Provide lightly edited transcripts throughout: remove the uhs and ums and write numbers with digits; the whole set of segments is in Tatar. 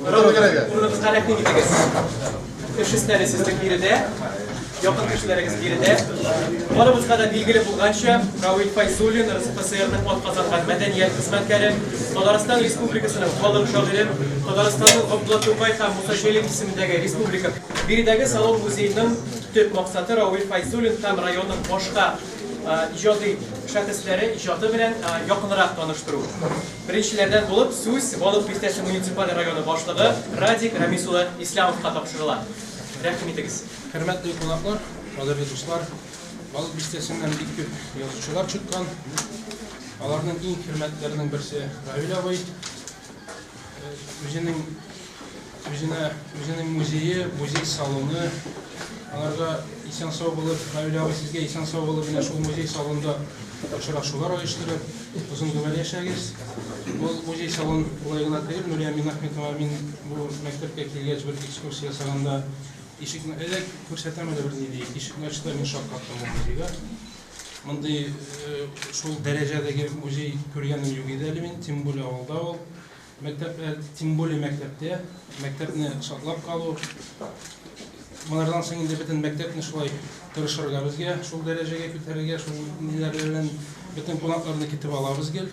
Урыныгызга рәхим итегез. Эш өстәле сезнең биредә, якын кешеләрегез биредә. Барыбызга да билгеле булганча, Равил Фәйзуллин, РСФСРның атказанган мәдәният хезмәткәре, Татарстан Республикасының халык шагыйре, Татарстанның Габдулла Тукай һәм Муса Җәлил исемендәге республика. Биредәге салон музееның төп максаты Равил Фәйзуллин һәм районның башка иҗади шәхесләре иҗаты белән якынрак таныштыру. Беренчеләрдән булып сүз Балык Бистәсе муниципаль районы башлыгы Радик Рамис улы Ислямовка тапшырыла. Рәхим итегез. Хөрмәтле кунаклар, кадерле дуслар, Балык Бистәсеннән бик күп язучылар чыккан. Аларның иң хөрмәтләренең берсе Равил абый. Үзенең Үзенә, үзенең музее, музей салоны. Аларга исән-сау булып, Равил абый, сезгә исән-сау булып, менә шул музей салонында очрашулар оештырып, озын гомер яшәгез. Ул музей салон болай гына түгел, Нурия Миннахметова мин бу мәктәпкә килгәч бер экскурсия ясаганда ишекне элек күрсәтәм әле бер ни ди, ишекне ачты, мин шаккаттым бу музейга. Мондый шул дәрәҗәдәге музей күргәнем юк иде әле мин, тем более авылда ул. Мәктәп, тем более мәктәптә, мәктәпне саклап калу. Монардан соң инде бөтен мәктәпне шулай тырышырга безгә, шул дәрәҗәгә күтәрергә, шул ниләр белән бөтен кунакларны көтеп алабыз гел.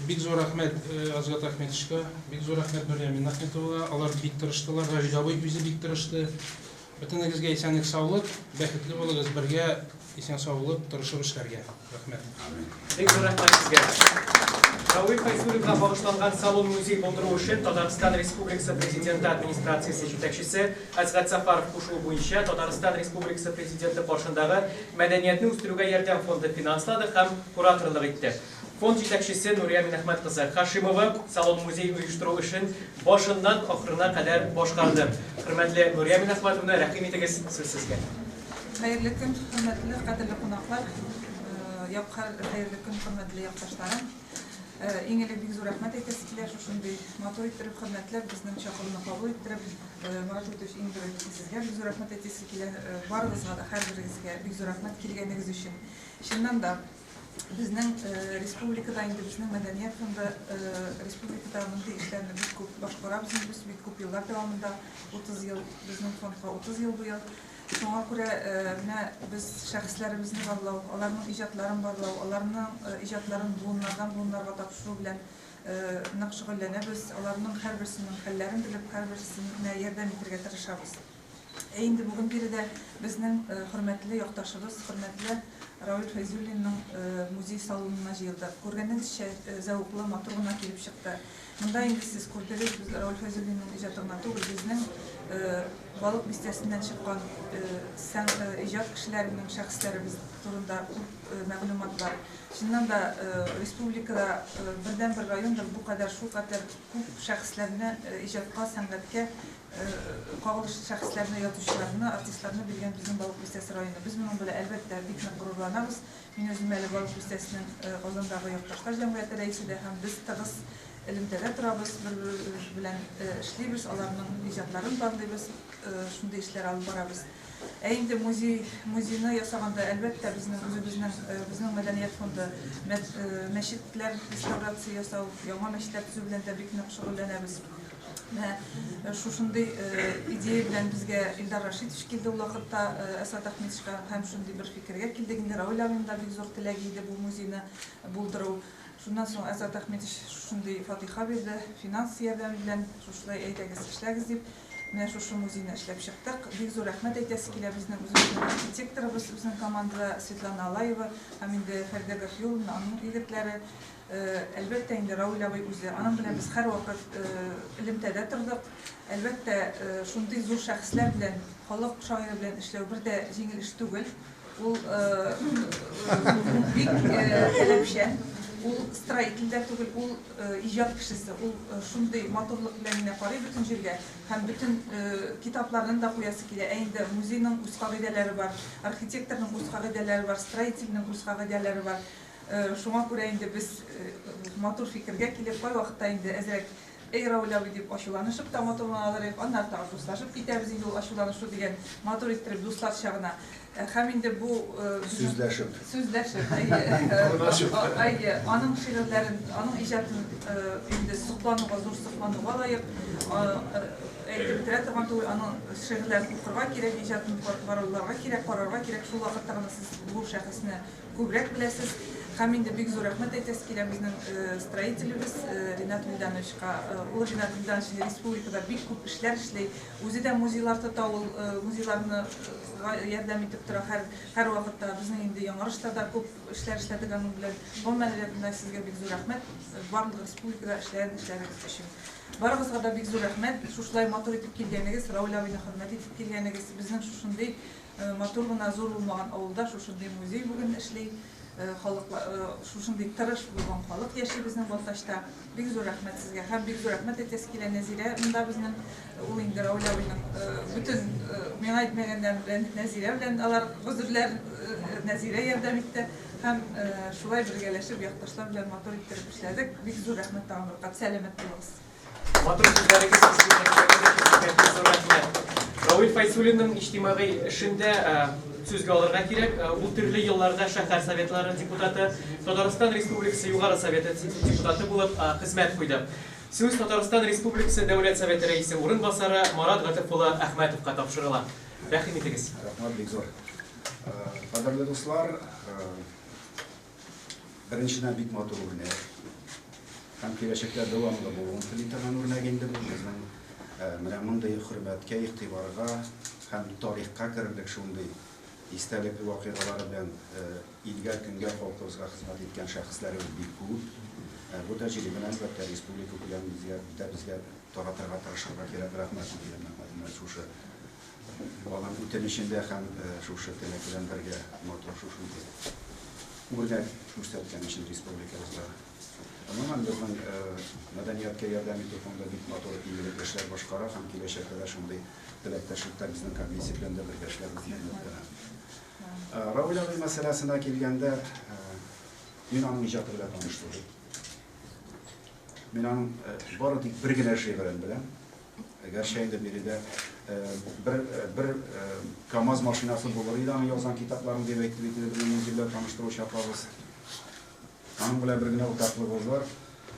Бик зур рәхмәт Азгат Ахметовичка, бик зур рәхмәт Нурия Миннахметовага. Алар бик тырыштылар, Равил абый үзе бик тырышты. Бөтенегезгә исәнлек-саулык, бәхетле булыгыз, бергә исән-сау булып, тырышып эшләргә. Рәхмәт. Бик зур рәхмәт сезгә. Равил Фәйзуллинга багышланган салон-музей булдыру эшен Татарстан Республикасы Президенты Администрациясе җитәкчесе Әсгать Сәфәров кушуы буенча Татарстан Республикасы Президенты каршындагы Мәдәниятне үстерүгә ярдәм фонды финанслады һәм кураторлык итте. Фонд җитәкчесе Нурия Минәхмәт кызы Хашимова салон-музей оештыру эшен башыннан ахырына кадәр башкарды. Хөрмәтле Нурия Минәхмәтовна, рәхим итегез, сүз сезгә. Хәерле көн, хөрмәтле, кадерле кунаклар, хәерле көн, хөрмәтле якташларым. Иң элек бик зур рәхмәт әйтәсе килә, шушындый матур иттереп, хөрмәтләп, безнең чакыруны кабул иттереп, Марат Лутович, иң беренче сезгә бик зур рәхмәт әйтәсе килә. Барыгызга да, һәрберегезгә бик зур рәхмәт килгәнегез өчен. Чыннан да, безнең республикада инде безнең мәдәният фонды республикада мондый эшләрне бик күп башкарабыз инде без бик күп еллар дәвамында, 30 ел, безнең фондка 30 ел быел. Шуңа күрә менә без шәхесләребезне барлау, аларның иҗатларын барлау, аларның иҗатларын буыннардан буыннарга тапшыру белән нык шөгыльләнәбез, аларның һәрберсенең хәлләрен белеп, һәрберсенә ярдәм итәргә тырышабыз. Ә инде бүген биредә безнең хөрмәтле якташыбыз, хөрмәтле Равил Фәйзуллинның музей салонына җыелдык. Күргәнегезчә, зәвыклы, матур гына килеп чыкты. Монда инде сез күрдегез, без Равил Фәйзуллинның иҗаты гына түгел, безнең Балык Бистәсеннән чыккан иҗат кешеләренең, шәхесләребез турында күп мәгълүмат бар. Чыннан да, республикада бердәнбер райондыр бу кадәр, шулкадәр күп шәхесләрне иҗатка, сәнгатькә кагылышлы шәхесләрне, язучыларны, артистларны биргән безнең Балык Бистәсе районы. Без моның белән, әлбәттә, бик нык горурланабыз. Мин үзем әле Балык Бистәсенең Казандагы якташлар җәмгыяте рәисе дә һәм без тыгыз элемтәдә торабыз, бер-беребез белән эшлибез, аларның иҗатларын барлыйбыз, шундый эшләр алып барабыз. Ә инде музей, музейны ясаганда, әлбәттә, безнең үзебезнең, безнең мәдәният фонды мәчетләр реставрация ясау, яңа мәчетләр төзү белән дә бик нык шөгыльләнәбез. Менә шушындый идея белән безгә Илдар Рашитович килде ул вакытта Әсгать Ахметовичка һәм шундый бер фикергә килдек инде. Равил абыйның да бик зур теләге иде бу музейны булдыру. Шуннан соң Әсгать Ахметович шушындый фатиха бирде, финанс ярдәме белән шушылай әйдәгез, эшләгез дип. Менә шушы музейны эшләп чыктык. Бик зур рәхмәт әйтәсе килә безнең үзебезнең архитекторыбыз, безнең командада Светлана Алаева һәм инде Фәридә Гафиуллина, аның егетләре. Әлбәттә инде, Равил абый үзе. Аның белән без һәрвакыт элемтәдә тордык. Әлбәттә, шундый зур шәхесләр белән, халык шагыйре белән эшләү бер дә җиңел эш түгел. Ул бик таләпчән, ул строитель дә түгел, ул иҗат кешесе. Ул шундый матурлык белән генә карый бөтен җиргә һәм бөтен китапларны да куясы килә. Ә инде музейның үз кагыйдәләре бар, архитекторның үз кагыйдәләре бар, строительнең үз кагыйдәләре бар. Шуңа күрә инде без матур фикергә килеп, кайвакытта инде әзрәк Эй, Равил абый дип ачуланышып та матурланалар идек. Аннары тагын дуслашып китәбез инде ул ачуланышу дигән матур иттереп дусларча гына. Һәм инде бу Сүзләшеп. Сүзләшеп, әйе. Әйе, аның шигырьләрен, аның иҗатын инде соклануга, зур соклануга лаек. Әйтеп бетерә торган түгел, аның шигырьләрен укырга кирәк, иҗатын карауларга кирәк, карарга кирәк. Шул вакытта гына сез бу шәхесне күбрәк беләсез. Һәм инде бик зур рәхмәт әйтәсе килә безнең строителебез Ринат Вильдановичка. Ул Ринат Вильданович республикада бик күп эшләр эшли. Үзе дә музейлар тота, ул музейларны ярдәм итеп тора һәр һәрвакытта. Безнең инде Яңарышта да күп эшләр эшләдек аның белән. Гомумән, Ринат Вильданович, сезгә бик зур рәхмәт барлык республикада эшләгән эшләрегез өчен. Барыгызга да бик зур рәхмәт. Шушылай матур итеп килгәнегез, Равил абыйны хөрмәт итеп килгәнегез. Безнең шушындый матур гына, зур булмаган авылда шушындый музей бүген эшли. Халык, шушындый тырыш булган халык яши безнең Балтачта. Бик зур рәхмәт сезгә. Һәм бик зур рәхмәт әйтәсе килә Нәзирә монда безнең. Ул инде Равил абыйның бөтен миңа әйтмәгәннәрен белән Нәзирә белән алар гозерләр Нәзирә ярдәм итте. Һәм шулай бергәләшеп якташлар белән матур иттереп эшләдек. Бик зур рәхмәт тагын бер кат. Сәламәт булыгыз. Матур сүзләрегез, изге теләкләрегез өчен сезгә бик зур рәхмәт. Равил Фәйзуллинның иҗтимагый эшендә сүзгә алырга кирәк. Ул төрле елларда шәһәр советлары депутаты, Татарстан Республикасы Югары Советы депутаты булып хезмәт куйды. Сүз Татарстан Республикасы Дәүләт Советы Рәисе урынбасары Марат Гатыф улы Әхмәтовка тапшырыла. Рәхим итегез. Рәхмәт бик зур. Кадерле дуслар, беренчедән бик матур үрнәк. Һәм киләчәктә дәвамлы булуын тели торган үрнәк инде бу безнең менә мондый хөрмәткә, игътибарга һәм тарихка керерлек шундый истәлекле вакыйгалары белән илгә, көнгә, халкыбызга хезмәт иткән шәхесләребез бик күп. Бу тәҗрибәне, әлбәттә, республика күләмендә безгә таратырга тырышырга кирәк. Рәхмәт, Мәрьям Әхмәтовна, шушы аның үтенечендә һәм шушы теләк белән бергә матур шушындый үрнәк күрсәткән өчен республикабызга. Гомумән, безнең мәдәнияткә ярдәм итү фонды бик матур игелекле эшләр башкара һәм киләчәктә дә шундый теләктәшлектә безнең комиссия белән дә бергә эшләрбез дигән өметләнәм. Равил абый мәсьәләсенә килгәндә, мин аның иҗаты белән таныш түгел. Мин аның бары тик бер генә шигырен беләм. Гәрчә инде биредә бер бер КАМАЗ машинасы булыр иде аның язган китапларын дип әйтте бит инде безнең музей белән таныштыручы апабыз. Аның белән бер генә уртаклыгыбыз бар.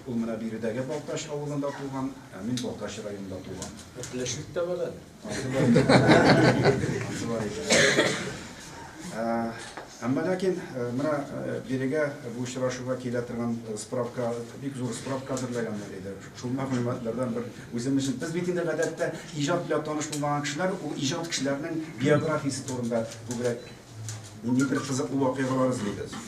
Ул менә биредәге Балтач авылында туган, ә мин Балтач районында туган. Пеләшлек тә бар әле. Ансы бар икән. Әмма ләкин менә бирегә бу очрашуга килә торган справка, бик зур справка әзерләгәннәр иде. Шул мәгълүматлардан бер үзем өчен. Без бит инде гадәттә иҗат белән таныш булмаган кешеләр, ул иҗат кешеләренең биографиясе турында күбрәк ниндидер кызыклы вакыйгалар эзлибез.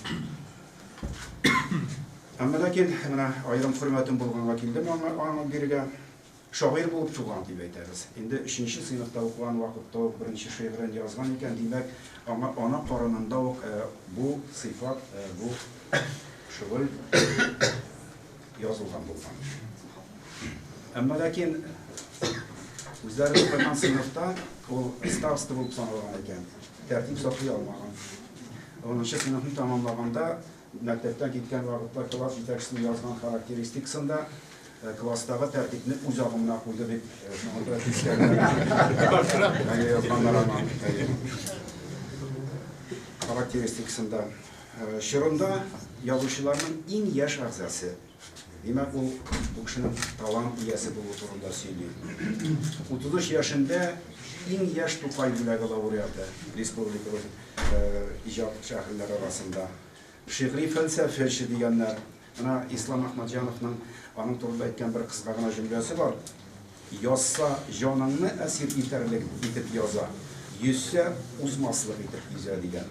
Әмма ләкин менә аерым хөрмәтем булганга килдем аңа, аңа бирегә. Шагыйрь булып туган дип әйтәбез. Инде өченче сыйныфта укыган вакытта ук беренче шигырен язган икән, димәк, аңа ана карынында ук бу сыйфат, бу шөгыль язылган булган. Әмма ләкин үзләре укыган сыйныфта ул староста булып саналган икән, тәртип саклый алмаган. Унынчы сыйныфны тәмамлаганда Мәктәптән киткән вакытта класс җитәкчесенең язган характеристикасында класстагы тәртипне үз агымына куйды дип, шуңа күрә тискәре язганнар аңа. Характеристикасында. Чорында язучыларның иң яшь әгъзасы. Димәк, ул бу кешенең талант иясе булуы турында сөйли. 33 яшендә иң яшь Тукай бүләге лауреаты республикабыз иҗат шәһерләре арасында. Шигъри фәлсәфәче дигәннәр. Менә Ислам Әхмәтҗановның аның турында әйткән бер кыска гына җөмләсе бар. Язса, җаныңны әсир итәрлек итеп яза, йөзсә, узмаслык итеп йөзә, дигән.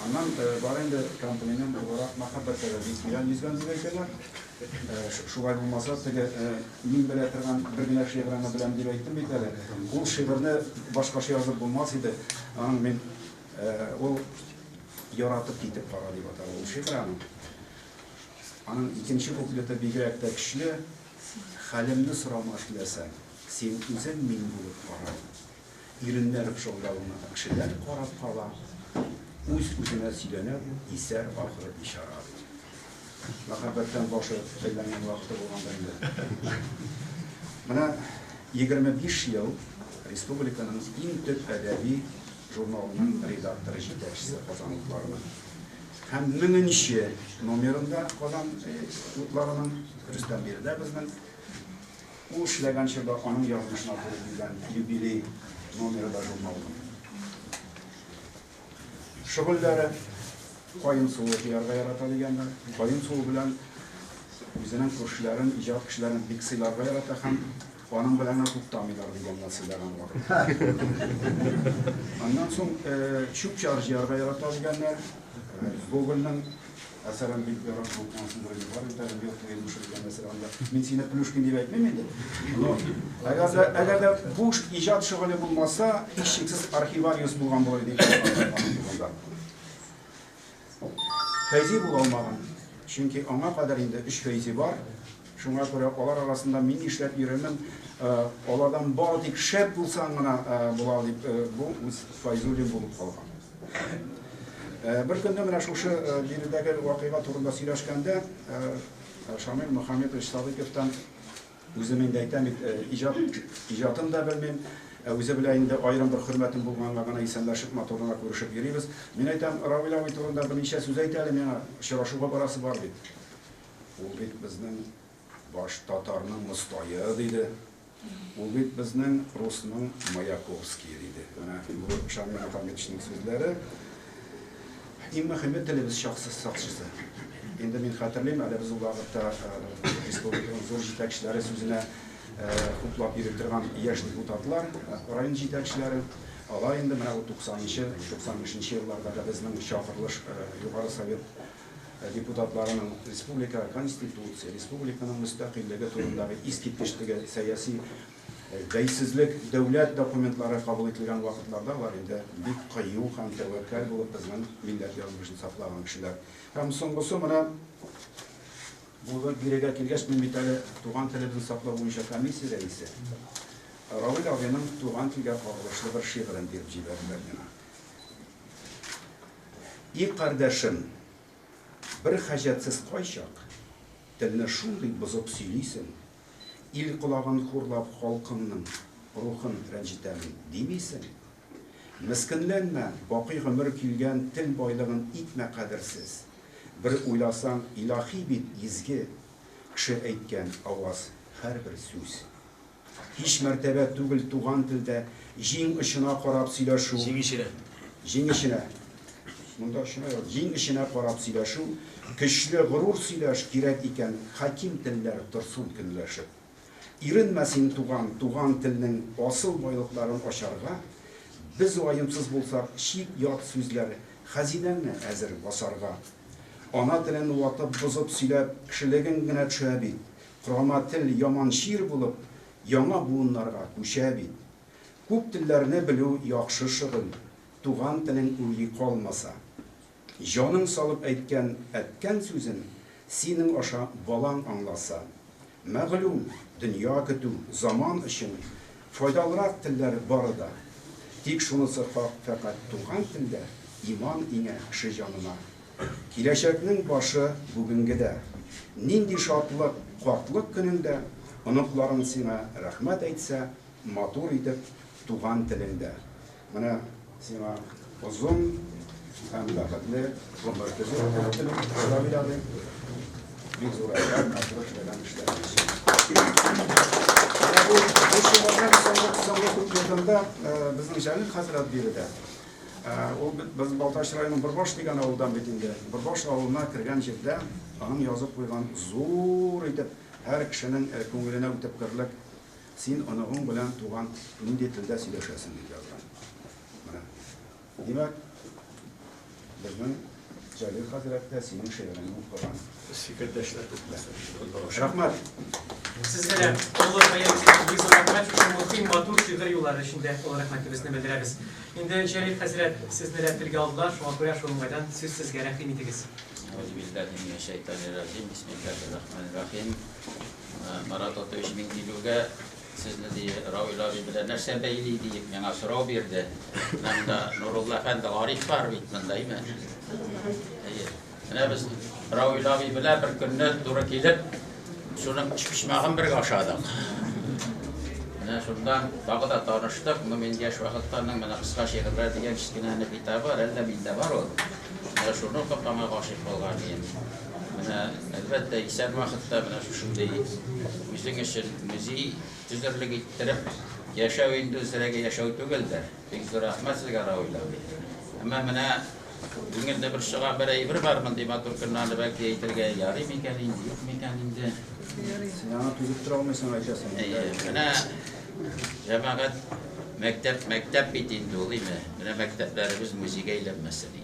Аннан бар инде комплимент буларак мәхәббәттә дә бик тирән йөзгән дип әйтәләр. Шулай булмаса, теге мин белә торган бер генә шигыреңне беләм дип әйттем бит әле. Ул шигырьне башкача язып булмас иде. Аның мин ул яратып китеп бара дип атала ул шигырь аның. Аның икенче куплеты бигрәк тә көчле. Хәлемне сорама теләсәң, син үзең мин булып кара. Иреннәр пышылдавына кешеләр карап кала. Үз-үзенә сөйләнә бу исәр ахыры бичара, ди. Мәхәббәттән башы әйләнгән вакыты булгандыр инде. Менә 25 ел республиканың иң төп әдәби журналының редакторы, җитәкчесе Казан утларының. Һәм меңенче номерында Казан утларының Рөстәм биредә безнең. Ул эшләгән чорда аның язмышына туры килгән юбилей номеры да журналның. Шөгыльләре каен суы җыярга ярата дигәннәр. Каен суы белән үзенең күршеләрен, иҗат кешеләрен бик сыйларга ярата һәм аның белән генә туктамыйлар дигәннәр сыйлаган вакытта. Аннан соң чүп-чар җыярга ярата дигәннәр. Гогольнең әсәрен бик яратып укыгансыңдыр инде, бар бит әле мертвые души дигән әсәр анда. Мин сине Плюшкин дип әйтмим инде. Но әгәр дә, әгәр дә бу иҗат шөгыле булмаса, һичшиксез архивариус булган булыр иде аның турында. Фәйзи була алмаган. Чөнки аңа кадәр инде өч Фәйзи бар. Шуңа күрә алар арасында мин нишләп йөрермен, алардан бары тик шәп булсаң гына була дип, бу үз Фәйзуллин булып калган. Бер көнне менә шушы биредәге вакыйга турында сөйләшкәндә Шамил Мөхәммәтович Садыйковтан үзем инде әйтәм бит, иҗат, иҗатын да белмим, үзе белән инде аерым бер хөрмәтем булганга гына исәнләшеп, матур гына күрешеп йөрибез. Мин әйтәм, Равил абый турында берничә сүз әйт әле миңа, очрашуга барасы бар бит. Ул бит безнең баш татарның Мостае, диде. Ул бит безнең русның Маяковские, диде. Менә бу Шамил Мөхәммәтовичның сүзләре. Иң мөһиме телебез чаксыз сакчысы. Инде мин хәтерлим, әле без ул вакытта республиканың зур җитәкчеләре сүзенә хуплап йөри торган яшь депутатлар, район җитәкчеләре, алар инде менә бу 90-нчы, 95-нче еллардагы безнең чакырылыш Югары Совет депутатларының республика Конституция, республиканың мөстәкыйльлеге турындагы искиткеч теге сәяси бәйсезлек дәүләт документлары кабул ителгән вакытларда алар инде бик кыю һәм тәвәккәл булып безнең милләт язмышын саклаган кешеләр. Һәм соңгысы менә бүген бирегә килгәч, мин бит әле туган телебезне саклау буенча комиссия рәисе. Равил абыйның туган телгә кагылышлы бер шигырен биреп җибәрделәр миңа. И кардәшем, бер хаҗәтсез кайчак телне шундый бозып сөйлисең, ил колагын хурлап халкыңның рухын рәнҗетәмен димисең? Мескенләнмә, бакый гомер килгән тел байлыгын итмә кадерсез. Бер уйласаң, илаһи бит изге кеше әйткән аваз һәрбер сүз. Һич мәртәбә түгел туган телдә җиң очына карап сөйләшү. Җиң эченә. Җиң эченә. Монда очына яз. Җиң эченә карап сөйләшү. Көчле, горур сөйләш, кирәк икән, хаким телләр торсын көнләшеп. Иренмә син, туган, туган телнең асыл байлыкларын ачарга. Без ваемсыз булсак, чит-ят сүзләр хәзинәңне әзер басарга. Ана телен ватып, бозып сөйләп, кешелегең генә төшә бит. Корама тел яман чир булып, яңа буыннарга күчә бит. Күп телләрне белү яхшы шөгыль, туган телең үги калмаса. Җаның салып әйткән әткәң сүзен синең аша балаң аңласа. Мәгълүм, дөнья көтү, заман өчен файдалырак телләр бары да. Тик шунысы хак, фәкать туган телдә иман иңә кеше җанына. Киләчәкнең башы бүгенгедә. Нинди шатлык, картлык көнеңдә оныкларың сиңа рәхмәт әйтсә, матур итеп туган телеңдә. Менә сиңа озын һәм бәхетле гомер телим, Равил абый. Бик зур рәхмәт, матур эшләгән эшләрең өчен. Менә бу шигырьнең соңгы куплетында безнең Җәлил хәзрәт биредә. Ул без Балтач районының Борбаш дигән авылдан бит инде. Борбаш авылына кергән җирдә аның язып куйган зур итеп һәр кешенең күңеленә үтеп керерлек Син оныгың белән туган нинди телдә сөйләшәсең дип язган. Менә. Димәк, безнең Җәлил хәзрәт тә синең шигыреңне укыган. Без фикердәшләр күп Рәхмәт. Сезгә дә олы бәягезгә бик зур рәхмәт. Шушы мөһим, матур шигырь юллары өчен дә олы рәхмәтебезне белдерәбез. Инде Җәлил хәзрәт сезне дә телгә алдылар, шуңа күрә шул уңайдан сүз сезгә, рәхим итегез. Әгъузубиллаһи минәш-шәйтанир-раҗим. Бисмиллаһир-рахманир-рахим. Марат Отович, мин килүгә сезне ди Равил абый белән нәрсә бәйли диеп миңа сорау бирде. Менә монда Нурулла әфәнде Гариф бар бит монда, әйме? Әйе. Менә без Равил абый белән бер көнне туры килеп, шуның өчпочмагын бергә ашадык. Менә шуннан тагы да таныштык. Ну, мин яшь вакытта аның менә Кыска шигырьләр дигән кечкенә әле китабы бар, әллә миндә бар ул. Менә шуны укып аңа гашыйк булган идем. Менә, әлбәттә, исән вакытта менә шушындый үзең өчен музей төзерлек иттереп яшәү инде үзрәге яшәү түгелдер. Бик зур рәхмәт сезгә, Равил абый. Әмма менә күңелне борчыган бер әйбер бар, мондый матур көнне аны бәлки әйтергә ярый микән инде, юк микән инде. Син аңа түзеп тора алмыйсың, әйтәсең. Әйе, менә җәмәгать, мәктәп, мәктәп бит инде ул, име. Менә мәктәпләребез музейга әйләнмәсен иде.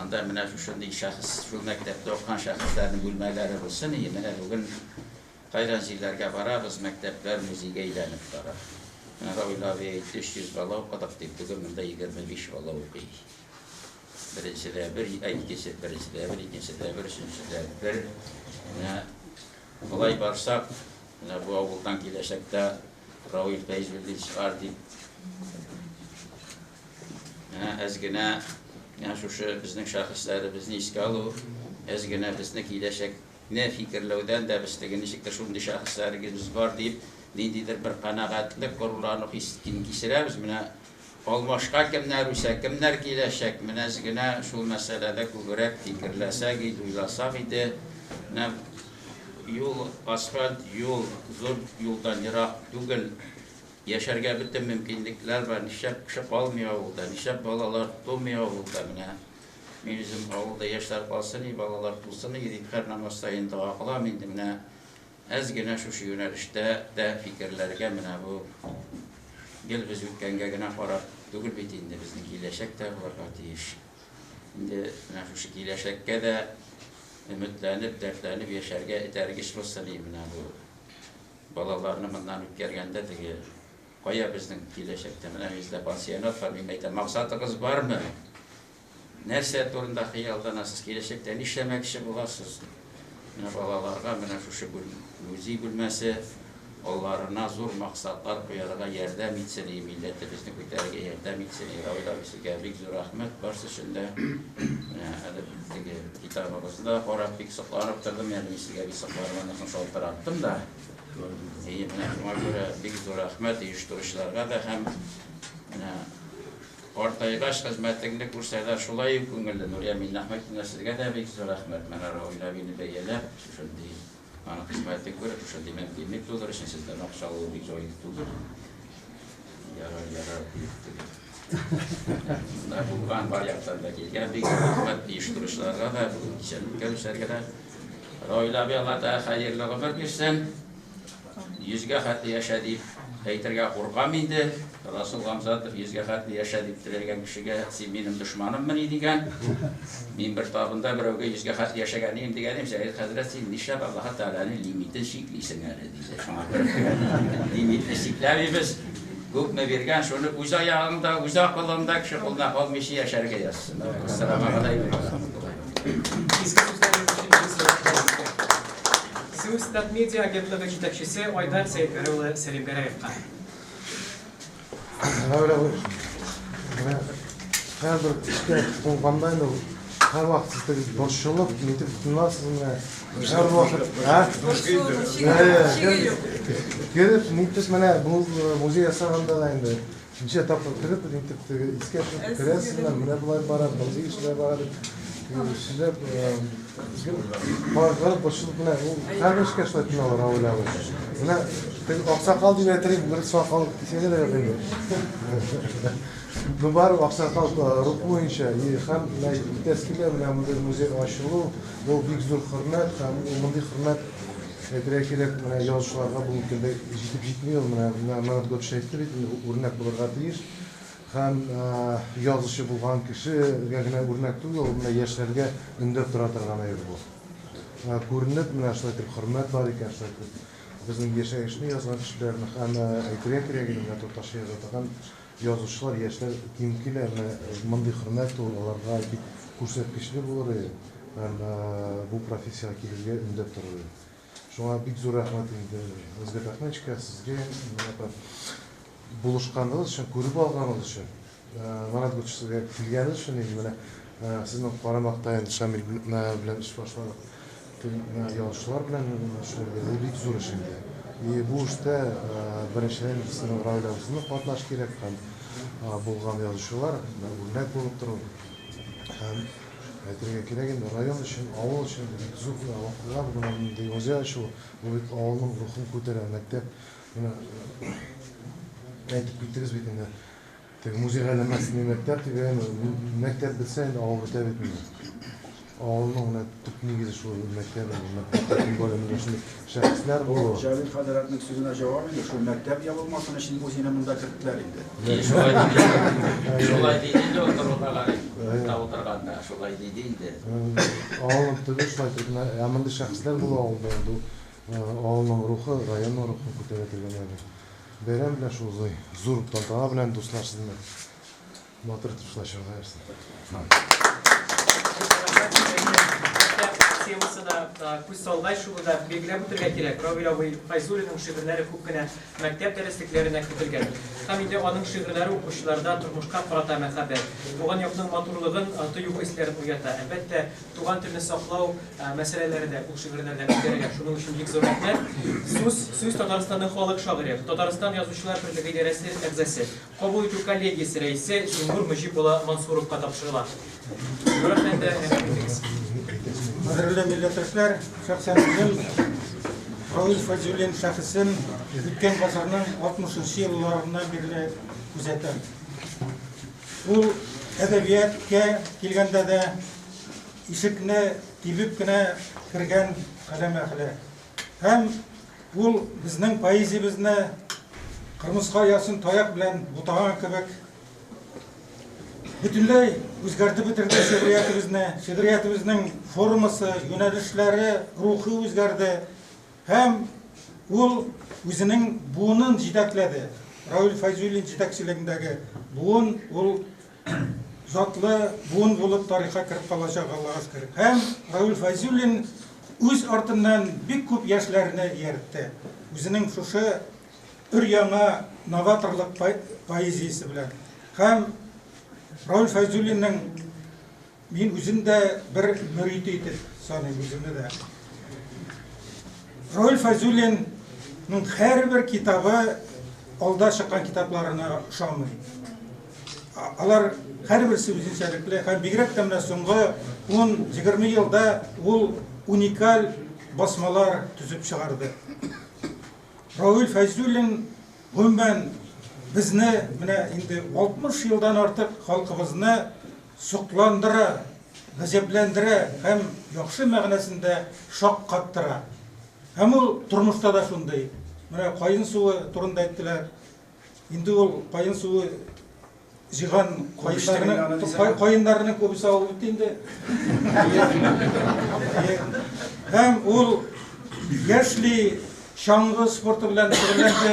Анда менә шушындый шәхес, шул мәктәптә укыган шәхесләрнең бүлмәләре булсын иде. Менә бүген кайдан җирләргә барабыз, мәктәпләр музейга әйләнеп бара. Менә Равил абый әйтте, 300 бала укыдык дип, бүген монда 25 бала укый. Беренчедә бер, ә икенче, беренчедә бер, икенчедә бер, өченчедә бер. Менә болай барсак, менә бу авылдан киләчәктә Равил Фәйзуллин чыгар дип, менә әз генә менә шушы безнең шәхесләребезне искә алу, әз генә безне киләчәкне фикерләүдән дә без теге ничектер шундый шәхесләрегез бар дип, ниндидер бер канәгатьлек, горурлану хисен кичерәбез. Менә алмашка кемнәр үсә, кемнәр киләчәк, менә әз генә шул мәсьәләдә күбрәк фикерләсәк иде, уйласак иде. Менә юл, асфальт юл, зур юлдан ерак түгел. Яшәргә бөтен мөмкинлекләр бар. Нишләп кеше калмый авылда, нишләп балалар тумый авылда менә. Мин үзем авылда яшьләр калсын и, балалар тусын и дип һәр намаз саен дога кылам инде. Менә әз генә шушы юнәлештә дә фикерләргә менә бу гел без үткәнгә генә карап түгел бит инде, безнең киләчәк тә булырга тиеш. Инде менә шушы киләчәккә дә өметләнеп, дәртләнеп яшәргә этәргеч булсын и менә бу балаларны моннан үткәргәндә теге кая безнең киләчәктә менә бездә пансионат бар, мин әйтәм, максатыгыз бармы? Нәрсә турында хыялланасыз, киләчәктә нишләмәкче буласыз? Менә балаларга менә шушы музей бүлмәсе алларына зур максатлар куярга ярдәм итсен, и милләтебезне күтәрергә ярдәм итсен. Равил абый, сезгә бик зур рәхмәт барсы өчен дә. Менә әле теге китабыгызны да карап бик сокланып тордым, әле мин сезгә бик сокланып аннан соң шалтыраттым да. И менә шуңа күрә бик зур рәхмәт оештыручыларга да һәм менә картайгач хезмәтеңне күрсәләр шулай ук күңелле. Нурия Миннәхмәтовна, сезгә дә бик зур рәхмәт. Менә Равил абыйны бәяләп, шушындый аның хезмәтен күреп, шушындый мөмкинлек тудыр өчен сездән акча алу бик җайлы түгел. Ярар, ярар дип теге. Монда булган бар яктан да килгән бик зур рәхмәт оештыручыларга да, бүген кичәне үткәрүчеләргә дә. Равил абый, Алла Тәгалә хәерле гомер бирсен. Йөзгә хәтле яшә дип әйтергә куркам инде. Расул Гамзатов йөзгә хәтле яшә дип теләгән кешегә син минем дошманыммыни дигән. Мин бер табында берәүгә йөзгә хәтле яшәгән идем дигән идем. Сәгыйть хәзрәт, син нишләп Аллаһы Тәгаләнең лимитен чиклисең әле диде. Шуңа күрә лимитне чикләмибез. Күпме биргән, шуны үз аягыңда, үз акылыңда кеше кулына калмыйча яшәргә язсын. Ассаламу алейкум ва рахматуллаһи. Изге сүзләрегез өчен бик зур рәхмәт сезгә. Сүз Татмедиа агентлыгы җитәкчесе Айдар Сәетгәрәй улы Сәлимгәрәевка. Равил абый, менә һәрбер эшкә тотынганда инде ул һәрвакыт сез теге борчылып, нитеп тотынасыз менә. Һәрвакыт, ә? Борчылуның чиге юк. Кереп, нитеп менә бу музей ясаганда да инде ничә тапкыр кереп, нитеп теге искә төшереп керәсез менә, менә болай бара, музей эшләре бара дип сөйләп, кайгырып, борчылып менә ул һәрбер эшкә шулай тотыналар, Равил абый. Менә теге аксакал дип әйтер идем, бер сакал кисәге дә юк инде. Ну, бар аксакал рух буенча, и һәм менә әйтәсе килә, менә мондый музей ачылу, ул бик зур хөрмәт, һәм ул мондый хөрмәт әйтергә кирәк, менә язучыларга бүгенге көндә җитеп җитми ул, менә Марат Готыш әйтте бит, инде үрнәк булырга тиеш. Һәм язучы булган кешегә генә үрнәк түгел, ул менә яшьләргә өндәп тора торган әйбер бу. Күренеп, менә шулай итеп хөрмәт бар икән, шулай итеп безнең яшәешне язган кешеләрне һәм әйтергә кирәк инде, менә татарча яза торган язучылар, яшьләр ким килә, менә мондый хөрмәт ул аларга бик күрсәткечле булыр иде һәм бу профессиягә килергә өндәп торыр иде. Шуңа бик зур рәхмәт инде Әзгәт Әхмәтовичка, сезгә менә булышканыгыз өчен, күреп алганыгыз өчен, Марат Гутш сезгә килгәнегез өчен инде менә. Сезнең карамакта инде Шамил белән эш башладык. Язучылар белән эшләргә, бу бик зур эш инде. И бу эштә беренчедән сезнең Равил абыйсының катнаш кирәк һәм булган язучылар үрнәк булып тору. Һәм әйтергә кирәк инде, район өчен, авыл өчен бик зур вакыйга бу менә мондый музей ачу, бу бит авылның рухын күтәрә, мәктәп менә әйтеп киттегез бит инде. Теге музейга әйләнмәсен ди мәктәп дип, әйеме? Мәктәп бетсә инде авыл бетә бит инде. Авылның менә төп нигезе шул мәктәп инде. Мәктәптә тем более менә шундый шәхесләр булу. Җәлил хәзрәтнең сүзенә җавап инде, шул мәктәп ябылмасын өчен музейны монда керттеләр инде. Шулай диде. Шулай диде инде ул Корылтайда утырганда, шулай диде инде. Авылның төбе шулай итеп, менә ә мондый шәхесләр булу авылда инде ул авылның рухы, районның рухын күтәрә торган әйбер. Бәйрәм белән шул зур тантана белән, дуслар, сезне матур итеп шулай чыгарга язсын. Мәктәп темасына күз салгач, шуны да билгеләп үтергә кирәк, Равил абый Фәйзуллинның шигырьләре күп кенә мәктәп дәреслекләренә кертелгән. Һәм инде аның шигырьләре укучыларда тормышка карата мәхәббәт, туган якның матурлыгын тою хисләрен уята. Әлбәттә, Туган телне саклау мәсьәләләре дә ул шигырьләрдә күтәрелә. Шуның өчен бик зур рәхмәт. Сүз, сүз Татарстанның халык шагыйре, Татарстан Язучылар берлеге идарәсе әгъзасы, кабул итү коллегиясе рәисе Зиннур Мөҗип улы Мансуровка тапшырыла. Зиннур әфәнде, рәхим итегез. Кадерле милләттәшләр, шәхсән үзем Равил Фәйзуллин шәхесен үткән гасырның 60 нчы елларыннан бирле күзәтәм. Ул әдәбияткә килгәндә дә ишекне тибеп кенә кергән каләм әһеле. Һәм ул безнең поэзиябезне кырмыска оясын таяк белән бутаган кебек бөтенләй үзгәртеп бетерде шигъриятебезне. Шигъриятебезнең формасы, юнәлешләре, рухы үзгәрде. Һәм ул үзенең буынын җитәкләде. Равил Фәйзуллин җитәкчелегендәге буын ул затлы буын булып тарихка кереп калачак, Аллага шөкер. Һәм Равил Фәйзуллин үз артыннан бик күп яшьләрне ияртте. Үзенең шушы өр-яңа новаторлык поэзиясе белән. Һәм Равил Фәйзуллинның мин үзем дә бер мөрите итеп саныйм үземне дә. Равил Фәйзуллинның һәрбер китабы алда чыккан китапларына ошамый. Алар һәрберсе үзенчәлекле һәм бигрәк тә менә соңгы 10-20 елда ул уникаль басмалар төзеп чыгарды. Равил Фәйзуллин гомумән безне менә инде 60 елдан артык халкыбызны сокландыра, гаҗәпләндерә һәм яхшы мәгънәсендә шаккаттыра. Һәм ул тормышта да шундый. Менә каен суы турында әйттеләр. Инде ул каен суы җыйган каеннарның каеннарның күбесе алып бетте инде. Һәм ул яшьли чаңгы спорты белән шөгыльләнде.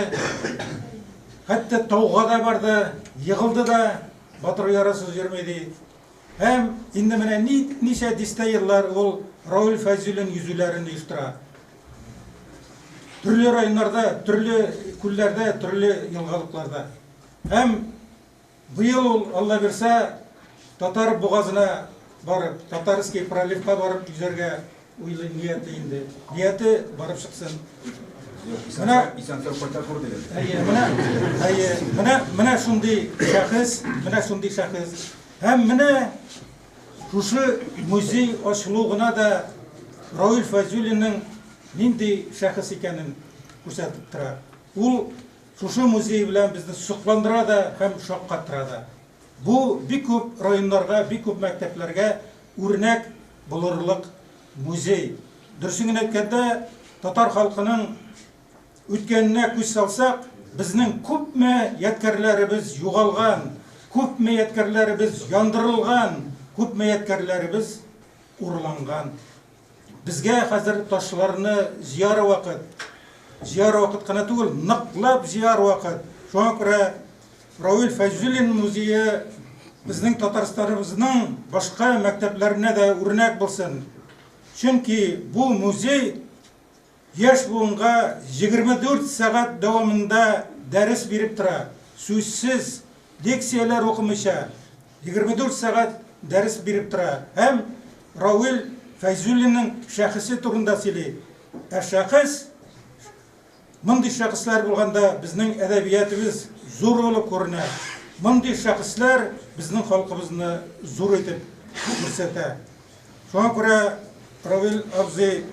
Хәтта тауга да барды, егылды да, батыр ярасыз йөрми ди. Һәм инде менә ничә дистә еллар ул Равил Фәйзуллин йөзүләрен оештыра. Төрле районнарда, төрле күлләрдә, төрле елгалыкларда. Һәм быел ул, Алла бирсә, Татар бугазына барып, Татарский проливка барып йөзәргә уйлый, нияте инде. Нияте барып чыксын. Менә исән-сау кайта күр дигән. Әйе, менә, әйе, менә, менә шундый шәхес, менә шундый шәхес. Һәм менә Шушы музей ачылу гына да Равил Фәйзуллинның нинди шәхес икәнен күрсәтеп тора. Ул шушы музей белән безне сокландыра да һәм шаккатыра да. Бу бик күп районнарга, бик күп мәктәпләргә үрнәк булырлык музей. Дөресен генә әйткәндә, татар халкының Үткәненә күз салсак, безнең күпме ядкәрләребез югалган, күпме ядкәрләребез яндырылган, күпме ядкәрләребез урланган. Безгә хәзер ташларны җыяр вакыт. Җыяр вакыт кына түгел, ныклап җыяр вакыт. Шуңа күрә Равил Фәйзуллин музее безнең Татарстаныбызның башка мәктәпләренә дә үрнәк булсын. Чөнки бу музей Яшь буынга 24 сәгать дәвамында дәрес биреп тора, сүзсез, лекцияләр укымыйча, 24 сәгать. дәрес биреп тора һәм Равил Фәйзуллинның шәхесе турында сөйли. Ә шәхес, мондый шәхесләр булганда безнең әдәбиятыбыз зур булып күренә. Мондый шәхесләр безнең халкыбызны зур итеп күрсәтә. Шуңа күрә, Равил абзый,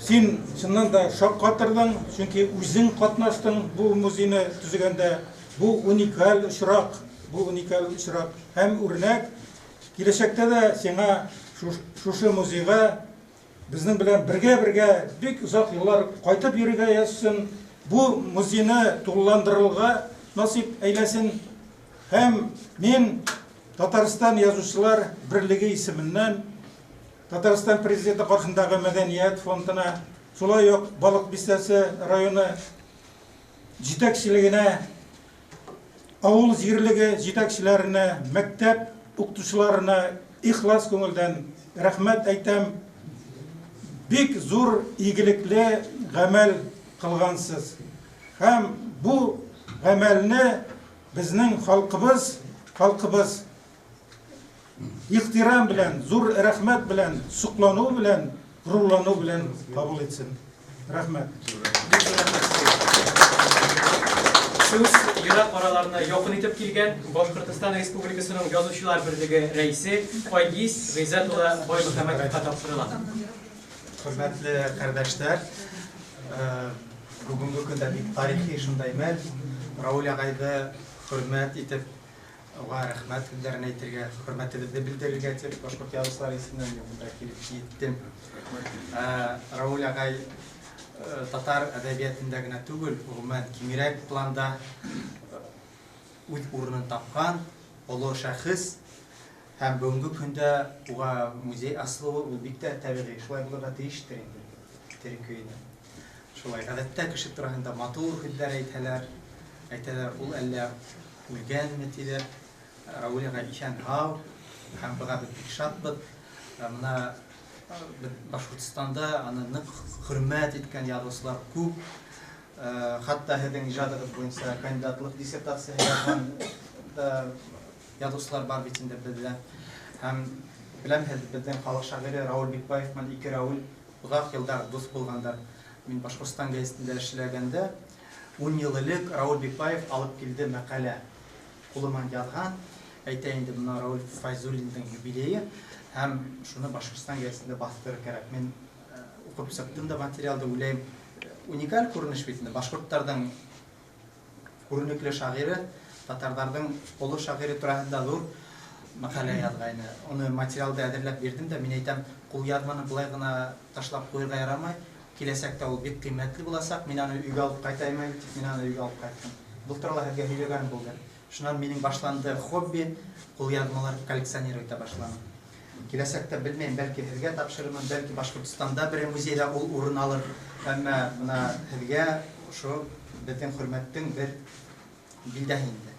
син чыннан да шаккатырдың, чөнки үзең катнаштың бу музейны төзегәндә. Бу уникаль очрак, бу уникаль очрак һәм үрнәк. Киләчәктә дә сиңа шушы музейга безнең белән бергә-бергә бик озак еллар кайтып йөрергә язсын. Бу музейны тулыландырырга насыйп әйләсен. Һәм мин Татарстан Язучылар берлеге исеменнән Татарстан Президенты каршындагы Мәдәният фондына, шулай ук Балык Бистәсе районы җитәкчелегенә, авыл җирлеге җитәкчеләренә, мәктәп укытучыларына ихлас күңелдән рәхмәт әйтәм. Бик зур игелекле гамәл кылгансыз. Һәм бу гамәлне безнең халкыбыз, халкыбыз ихтирам белән, зур рәхмәт белән, соклану белән, горурлану белән кабул итсен. Рәхмәт. Сүз ерак араларны якын итеп килгән Башкортостан Республикасының Язучылар берлеге рәисе Айгиз Гыйззәт улы Баймөхәммәтовка тапшырыла. Хөрмәтле кардәшләр, бүгенге көндә бик тарихи шундай мәл. Рауль агайды хөрмәт итеп, аңа рәхмәт сүзләрен әйтергә, хөрмәтебезне белдерергә дип башкорт язучылары исеменнән мин монда килеп җиттем. Рауль агай татар әдәбиятында генә түгел, гомумән киңрәк планда үз урынын тапкан олы шәхес. Һәм бүгенге көндә уга музей асылуы ул бик тә табигый, шулай булырга тиештер инде тере көенә. Шулай, гадәттә кеше турында матур һүзләр әйтәләр, әйтәләр, ул әллә үлгәнме диләр. Рауль агай исән-һау, һәм быга без бик шатбыз. Менә без Башкортстанда аны нык хөрмәт иткән язучылар күп. Хәтта һеҙҙең ижадығыҙ буйынса кандидатлык диссертацияһы яҙған да язучылар бар бит инде беҙҙә. Һәм беләм, һеҙ беҙҙең халыҡ шағире Рауль Бикбаев менән ике Рауль оҙаҡ йылдар дуҫ булғандар. Мин Башҡортостан гәзитендә эшләгәндә 10 йыл элек Рауль Бикбаев алып килде мәҡәлә. Ҡулынан яҙған, әйтә инде бына Рауль Файзуллиндың юбилейы һәм шуны Башҡортостан гәзитендә баҫтырыр кәрәк. Мин уҡып сыҡтым да материалды, уйлайым, уникаль күренеш бит инде. Башҡорттарҙың күренекле шағиры, татарҙарҙың оло шағиры тураһында ҙур мәҡәлә яҙғайны. Уны материалды әҙерләп бирҙем дә, мин әйтәм, ҡулъяҙманы былай ғына ташлап ҡуйырға ярамай. Киләсәктә ул бик ҡиммәтле буласаҡ. Мин аны өйгә алып ҡайтайым әле, тип мин аны өйгә алып ҡайттым. Был турала һеҙгә һөйләгәнем булды. Шунан минең башланды хобби, ҡулъяҙмалар коллекционировать итә башланым. Киләсәктә белмәйем, бәлки һеҙгә тапшырырмын, бәлки Башҡортостанда берәр музейҙа ул урын алыр. Әммә бына һеҙгә ошо беҙҙең хөрмәттең бер билдәһе инде.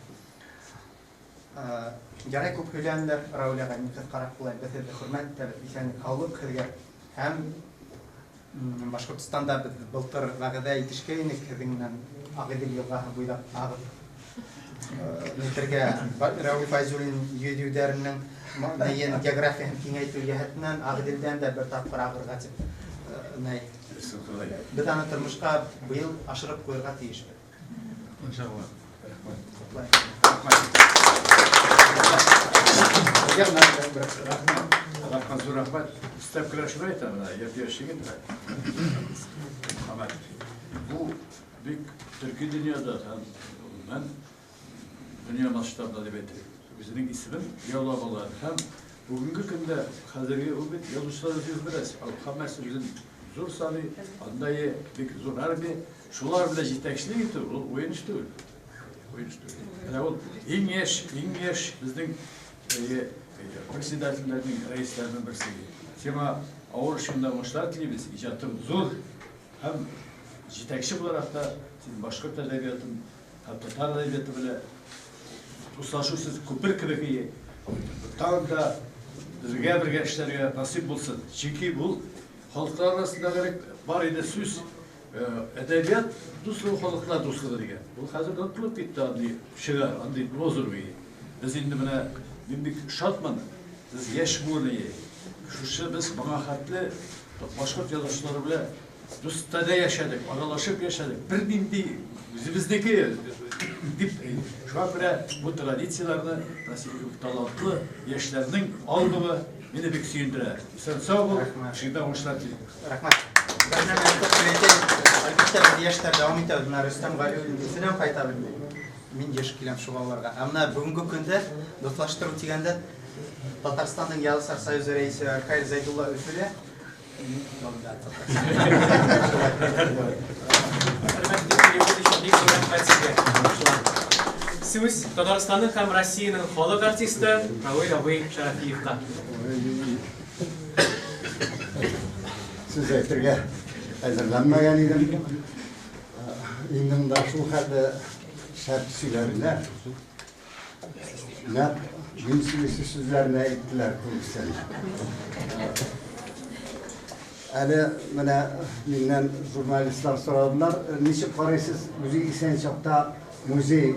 Ярай күп һөйләнделәр, Рауль ағай, мин ҡыҫҡараҡ булайым. Беҙ һеҙҙе хөрмәт итәбеҙ, иҫәнлек, һаулыҡ һеҙгә. Һәм Башҡортостанда беҙ былтыр вәғәҙә итешкәйнек һеҙҙең менән Ағиҙел йылғаһы буйлап ағып нитергә Рауль Файзуллин йөҙөүҙәренең нейен географияһын киңәйтеү йәһәтенән Ағиҙелдән дә бер тапҡыр ағырға тип ней. Беҙ аны тормошҡа быйыл ашырып ҡуйырға тейешбеҙ. Иншалла. Рәхмәт, зур рәхмәт. Өстәп кенә шуны әйтәм, менә япь-яшь егет Мөхәммәт. Бу бик төрки дөньяда һәм гомумән дөнья масштабында дип әйтик, үзенең исемен яулап ала. Һәм бүгенге көндә хәзерге ул бит язучылар үзегез беләсез, һәммәсе үзен зур саный, анда бик зур армия. Шулар белән җитәкчелек итү ул уен эш түгел. Уен эш түгел. Менә ул иң яшь, иң яшь безнең председательләрнең, рәисләрнең берсе. Сиңа авыр эшеңдә уңышлар телибез, иҗатың зур һәм җитәкче буларак та син башкорт әдәбиятын һәм татар әдәбияты белән дуслашу сез күпер кебек ие. Тагын да бергә-бергә эшләргә насыйп булсын. Чөнки бу халыклар арасындагы бар иде сүз, әдәбият дуслыгы, халыклар дуслыгы дигән. Бу хәзер онытылып китте андый шигар, андый лозунг. Без инде менә Мин бик шатмын, сез яшь буын. Шушы без моңа хәтле башкорт язучылары белән дустанә яшәдек, аралашып яшәдек. Бернинди үзебезнеке дип, шуңа күрә бу традицияләрне талантлы яшьләрнең алуы мине бик сөендерә. Исән сау бул, эшеңдә уңышлар телим. Рәхмәт. Әлбәттә, без яшьләр дәвам итәбез. Менә Рөстәм Галиуллин Өфедән кайта белми. Мин еш киләм шул балаларга. Ә менә бүгенге көндә дуслаштыру дигәндә Татарстанның Язучылар союзы рәисе Ркаил Зәйдулла Өфедә. Мин монда. Сүз Татарстанның һәм Россиянең халык артисты Равил абый Шәрәфиевка. Сүз әйтергә әзерләнмәгән идем. Инде монда шул хәтле шәп сөйләделәр. Нәкъ мин сөйлисе сүзләрне әйттеләр күбесен. Әле менә миннән журналистлар сорадылар, ничек карыйсыз үзе исән чакта музей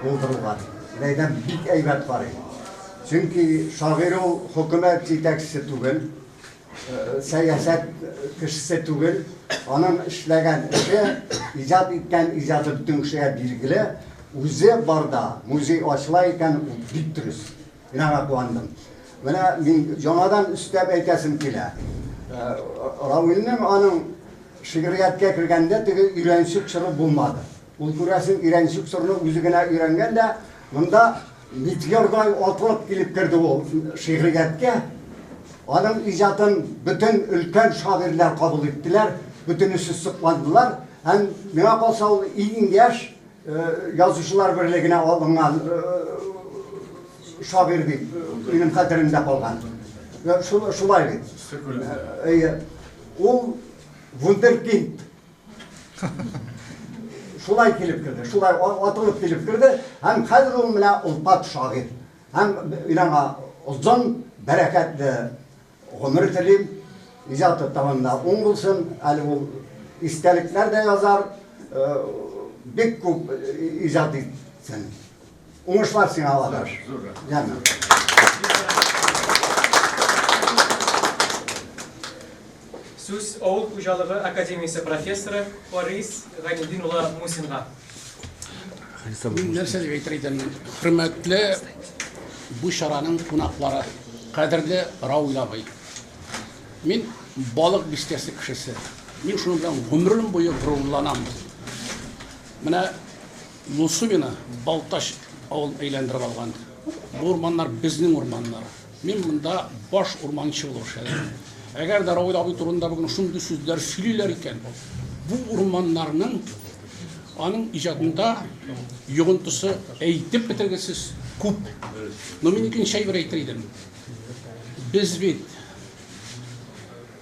булдыруга дип. Мин әйтәм, бик әйбәт карыйм. Чөнки шагыйрь ул хөкүмәт җитәкчесе түгел, сәясәт кешесе түгел. Аның эшләгән эше, иҗат иткән иҗаты бөтен кешегә билгеле. Үзе барда музей ачыла икән, ул бик дөрес. Мин аңа куандым. Менә мин яңадан өстәп әйтәсем килә. Равилнең аның шигърияткә кергәндә теге өйрәнчек чоры булмады. Ул күрәсең өйрәнчек чорны үзе генә өйрәнгән дә, монда метеордай атылып килеп керде ул шигърияткә. Аның иҗатын бөтен өлкән шагыйрьләр кабул иттеләр, бөтенесе сокландылар. Һәм миңа калса ул иң яшь язучылар берлегенә алынган шагыйрь дип минем хәтеремдә калган. Шулай бит. Әйе. Ул вундеркинд. Шулай килеп керде, шулай атылып килеп керде. Һәм хәзер ул менә олпат шагыйрь. Һәм мин аңа озын, бәрәкәтле гомер телим. Иҗаты тагын да уң булсын. Әле ул истәлекләр дә язар, бик күп иҗат итсен. Уңышлар сиңа, адаш. Яме. Сүз Авыл хуҗалыгы академиясе профессоры Фарис Гайнетдин улы Мусинга. Мин нәрсә дип әйтер идем? Хөрмәтле бу чараның кунаклары, кадерле Рауль абый. Мин Балык бистәсе кешесе. Мин шуның белән гомерем буе горурланам. Менә Лусувина Балтач авылын әйләндереп алган. Бу урманнар безнең урманнар. Мин монда баш урманчы булып эшләдем. Әгәр дә Равил абый турында бүген шундый сүзләр сөйлиләр икән, бу урманнарның аның иҗатында йогынтысы әйтеп бетергесез күп. Но мин икенче әйбер әйтер идем. Без бит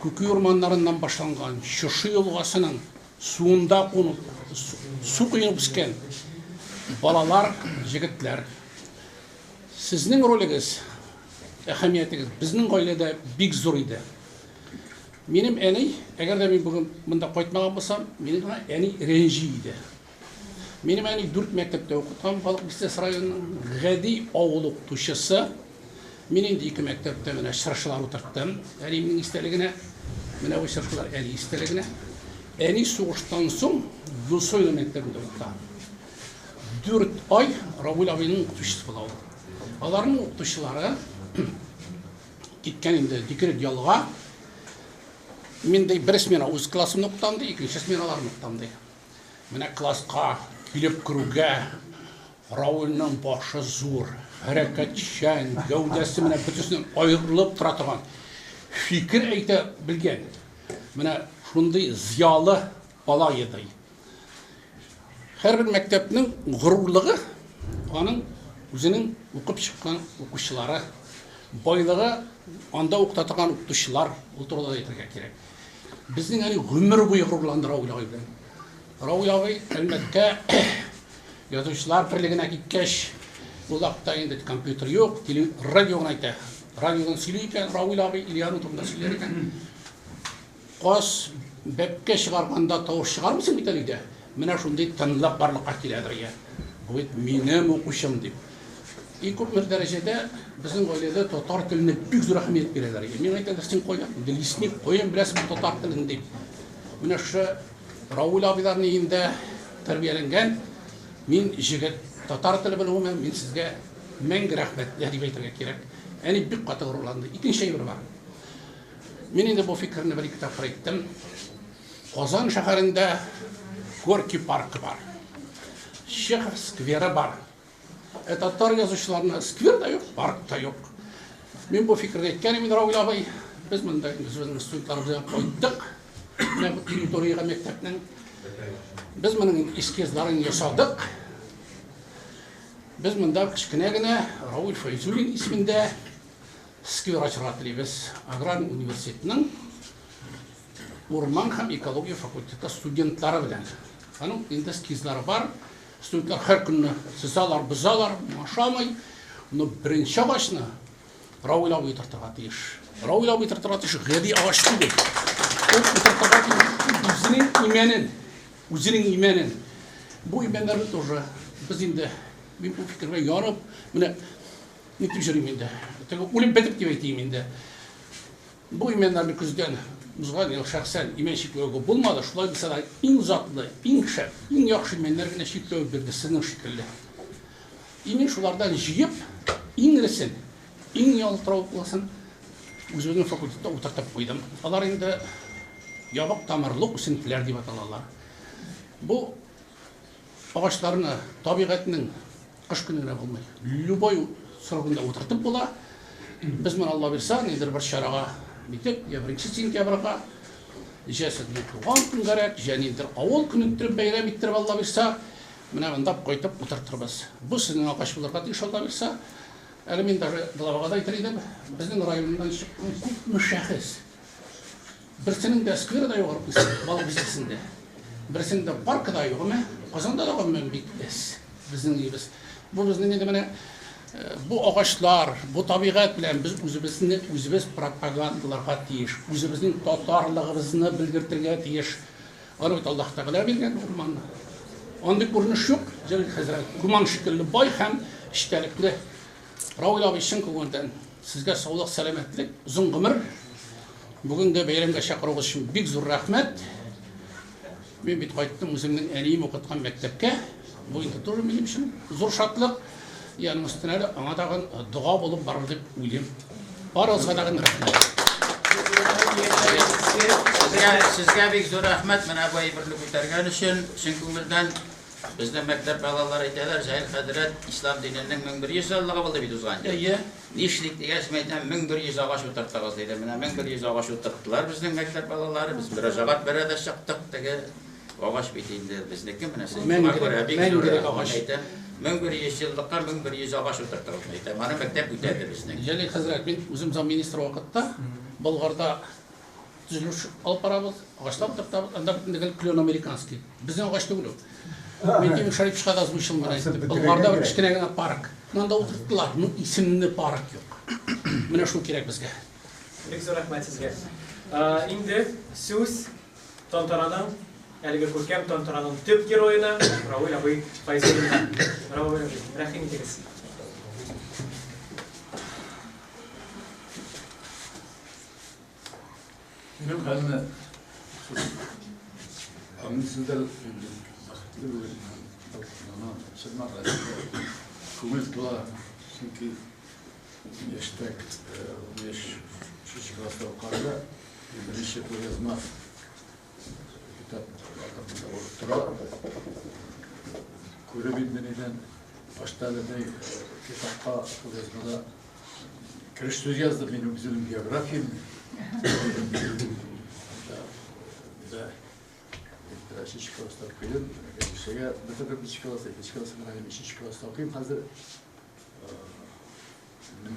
Күке урманнарыннан башланган Чошы елгасының суында кунып, су коенып үскән балалар, җегетләр. Сезнең ролегез, әһәмиятегез безнең гаиләдә бик зур иде. Минем әни, әгәр дә мин бүген монда кайтмаган булсам, минем әни рәнҗи иде. Минем әни дүрт мәктәптә укыткан Балык Бистәсе районының гади авыл укытучысы. Мин инде ике мәктәптә менә чыршылар утырттым. Әниемнең истәлегенә. Менә бу чыршылар әни истәлегенә. Әни сугыштан соң Юсойна мәктәбендә укыта. 4 ай Равил абыйның укытучысы була ул. Аларның укытучылары киткән инде декрет ялга. Мин ди бер смена үз классымны укытам ди, икенче сменаларны укытам ди. Менә класска килеп керүгә Раульның башы зур, хәрәкәтчән, гәүдәсе менә бөтенесеннән аерылып тора торган, фикер әйтә белгән, менә шундый зыялы бала иде. Һәрбер мәктәпнең горурлыгы аның үзенең укып чыккан укучылары, байлыгы анда укыта торган укытучылар, ул турыда да әйтергә кирәк. Безнең әни гомер буе горурланды Равил абый белән. Равил абый Әлмәткә язучылар берлегенә киткәч, ул вакытта инде компьютер юк, теле радио гына әйтә. Радиодан сөйли икән Равил абый, Ильяның турында сөйләр икән. Каз бәбкә чыгарганда тавыш чыгармыйсың бит әле өйдә. Менә шундый тынлык барлыкка киләдер, я. Бу бит минем укучым дип. И күпмедер дәрәҗәдә безнең гаиләдә татар теленә бик зур әһәмият бирәләр. Миңа әйтәләр, син каян, инде лесник, каян беләсең бу татар телен дип. Менә шушы Равил абыйларның өендә тәрбияләнгән мин җегет, татар теле белүемә мин сезгә мәңге рәхмәтле дип әйтергә кирәк. Әни бик каты горурланды. Икенче әйбер бар. Мин инде бу фикерне бер-ике тапкыр әйттем. Казан шәһәрендә Горький паркы бар. Чехов скверы бар. Ә татар язучыларына сквер да юк, парк та юк. Мин бу фикерне әйткән идем, Равил абый. Без монда үзебезнең студентларыбыз белән кайттык. Менә бу территориягә мәктәпнең. Без моның эскизларын ясадык. Без монда кечкенә генә Равил Фәйзуллин исемендә сквер ачарга телибез. Аграр университетның урман һәм экология факультеты студентлары белән. Аның инде эскизлары бар. Студентлар һәр көнне сызалар, бозалар, ашамый. Но беренче агачны Равил абый утыртырга тиеш. Равил абый утыртырга тиеш, гади агач түгел. Ул утыртырга тиеш үзенең имәнен, үзенең имәнен. Бу имәннәрне тоже без инде мин бу фикергә ярып, менә нитеп йөрим инде. Теге үлеп бетеп дип әйтим инде. Бу имәннәрне көздән узган ел шәхсән имән чикләвеге булмады, шулай булса да иң затлы, иң шәп, иң яхшы имәннәр генә чикләвек бирде сезнең шикелле. И мин шулардан җыеп, иң эресен, иң ялтыравыклысын үзебезнең факультетта утыртып куйдым. Алар инде ябык тамырлы үсентеләр дип аталалар. Бу агачларны табигатьнең Кыш көне генә булмый. Любой срогында утыртып була. Без моны Алла бирсә, ниндидер бер чарага нитеп, я 1 сентябрьгә, җә сезнең туган көнгәрәк, җә ниндидер авыл көне иттереп, бәйрәм иттереп Алла бирсә, менә монда кайтып утыртырбыз. Бу сезнең агач булырга тиеш Алла бирсә. Әле мин даже главага да әйтер идем, безнең районнан чыккан күпме шәхес. Берсенең дә скверы да юк Балык Бистәсендә. Берсенең дә паркы да юк, әмма Казанда да гомумән бик әз безнең өебез. Бу безнең инде менә бу агачлар, бу табигать белән без үзебезне үзебез пропагандаларга тиеш, үзебезнең татарлыгыбызны белгертергә тиеш. Аны бит Аллаһ Тәгалә биргән урманны. Андый күренеш юк, Җәлил хәзрәт. Урман шикелле бай һәм эчтәлекле. Равил абый, чын күңелдән сезгә саулык, сәламәтлек, озын гомер. Бүгенге бәйрәмгә чакыруыгыз өчен бик зур рәхмәт. Мин бит кайттым үземнең әнием укыткан мәктәпкә. Бу инде тоже минем өчен зур шатлык. И аның өстенә әле аңа тагын дога булып барыр дип уйлыйм. Барыгызга тагын рәхмәт. Сезгә, сезгә бик зур рәхмәт менә бу әйберне күтәргән өчен, чын күңелдән. Безнең мәктәп балалары әйтәләр, Җәлил хәзрәт, ислам диненең 1100 еллыгы булды бит узган ел. Әйе. Нишлик дигәч, мин әйтәм, 1100 агач утыртыгыз, дидем. Менә 1100 агач утырттылар безнең мәктәп балалары. Без мөрәҗәгать белән дә чыктык. Теге агач бит инде безнеке, менә сез шуңа күрә бик зур рәхмәт әйтәм. 1100 еллыкка 1100 агач утыртыгыз, мин әйтәм. Аны мәктәп үтәде безнең. Җәлил хәзрәт, мин үзем замминистр вакытта Болгарда Төзелеш алып барабыз, агачлар утыртабыз, анда бит гел клен американский. Безнең агач түгел ул. Мин Тимур Шариповичка да озвучил моны әйтте. Болгарда бер кечкенә генә парк. Ну, анда утырттылар, ну исемле парк юк. Менә шул кирәк безгә. Бик зур рәхмәт сезгә. Инде сүз тантананың, әлеге күркәм тантананың төп героена Равил абый Фәйзуллинга. Равил абый, рәхим итегез. Минем хәлне Аның сүзләре инде бәхетле бүген. Ана чын мәгънәсендә күңел тула, чөнки яшьтәк, яшь өченче класста укыганда беренче кулъязма китап атамында булып тора. Күреп инде нидән башта әле китапка кулъязмада Кереш сүз яздым мин үземнең биографиямне. Өченче класста укыйм. Кешегә бөтен беренче класс, икенче класс, менә мин өченче класста укыйм хәзер.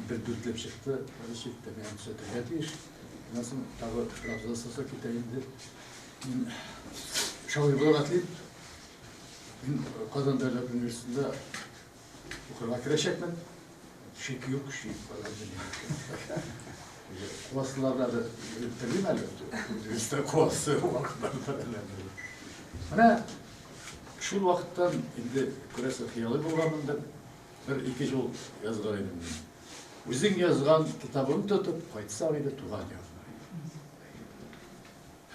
Бер дүртләп чыкты, короче, мин төзәтергә тиеш. Аннан соң тагы бер абзац китә инде. Мин шагыйрь булырга телим. Мин Казан дәүләт университетында укырга керәчәкмен. Шик юк, шик Куасыларны әле телим әле. Университет куасы вакытларда. Менә шул вакыттан инде күрәсең хыялый булганмындыр. Бер ике юл язган идем мин. Үзең язган китабын тотып кайтсак иде туган ягына.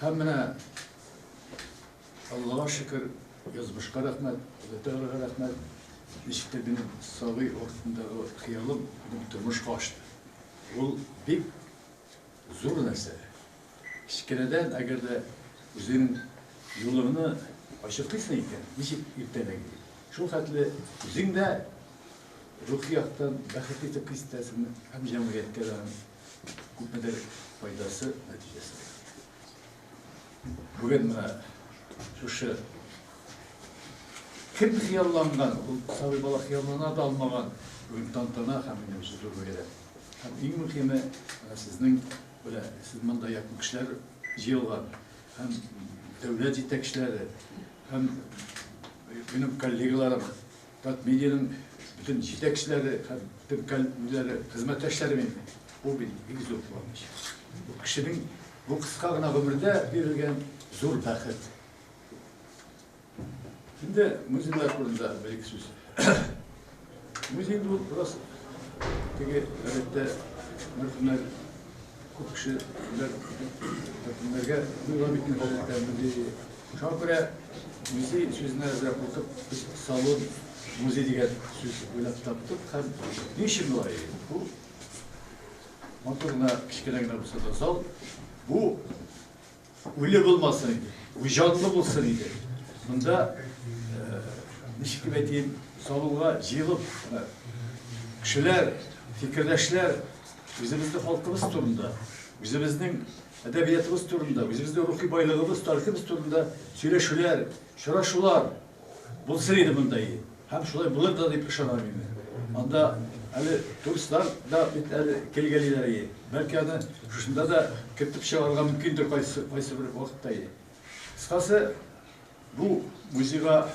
Һәм менә Аллага шөкер, язмышка рәхмәт, Алла Тәгаләгә рәхмәт, ничектер минем сабый вакытындагы хыялым минем тормышка ашты. Ул бик зур нәрсә. Кечкенәдән әгәр дә үзеңнең юлыңны ачыклыйсың икән, ничек иртәдәге, шул хәтле үзең дә рухи яктан бәхетле итеп хис итәсең һәм җәмгыятькә дә аның күпмедер файдасы, нәтиҗәсе. Бүген менә шушы кем хыялланган, ул сабый бала хыяллана да алмаган бүген тантана һәм минем өчен зур бәйрәм. Һәм иң мөһиме, менә сезнең белән сез монда якын кешеләр җыелган һәм дәүләт җитәкчеләре һәм минем коллегаларым, Татмедианың бөтен җитәкчеләре һәм бөтен ниләре, хезмәттәшләре минем. Бу бит бик зур куаныч. Бу кешенең бу кыска гына гомердә бирелгән зур бәхет. Инде музейлар турында бер-ике сүз. Музей инде ул бераз теге гадәттә мәрхүмнәр күп кеше мәрхүмнәргә куела бит инде гадәттә музей. Шуңа күрә музей сүзенә әзрәк куркып, без салон музей дигән сүз уйлап таптык һәм ни өчен болай? Бу матур гына, кечкенә генә булса да зал. Бу Үле булмасын иде, бу җанлы булсын иде. Монда, ничек дип әйтим, салонга җыелып, кешеләр, фикердәшләр үзебезнең халкыбыз турында, үзебезнең әдәбиятыбыз турында, үзебезнең рухи байлыгыбыз, тарихыбыз турында сөйләшүләр, очрашулар булсын иде монда. Һәм шулай булыр да дип ышанам инде. Анда әле туристлар да бит әле килгәлиләр ие. Бәлки аны шушында да кертеп чыгарырга мөмкиндер кайсы, кайсы бер вакытта ие. Кыскасы, бу музейга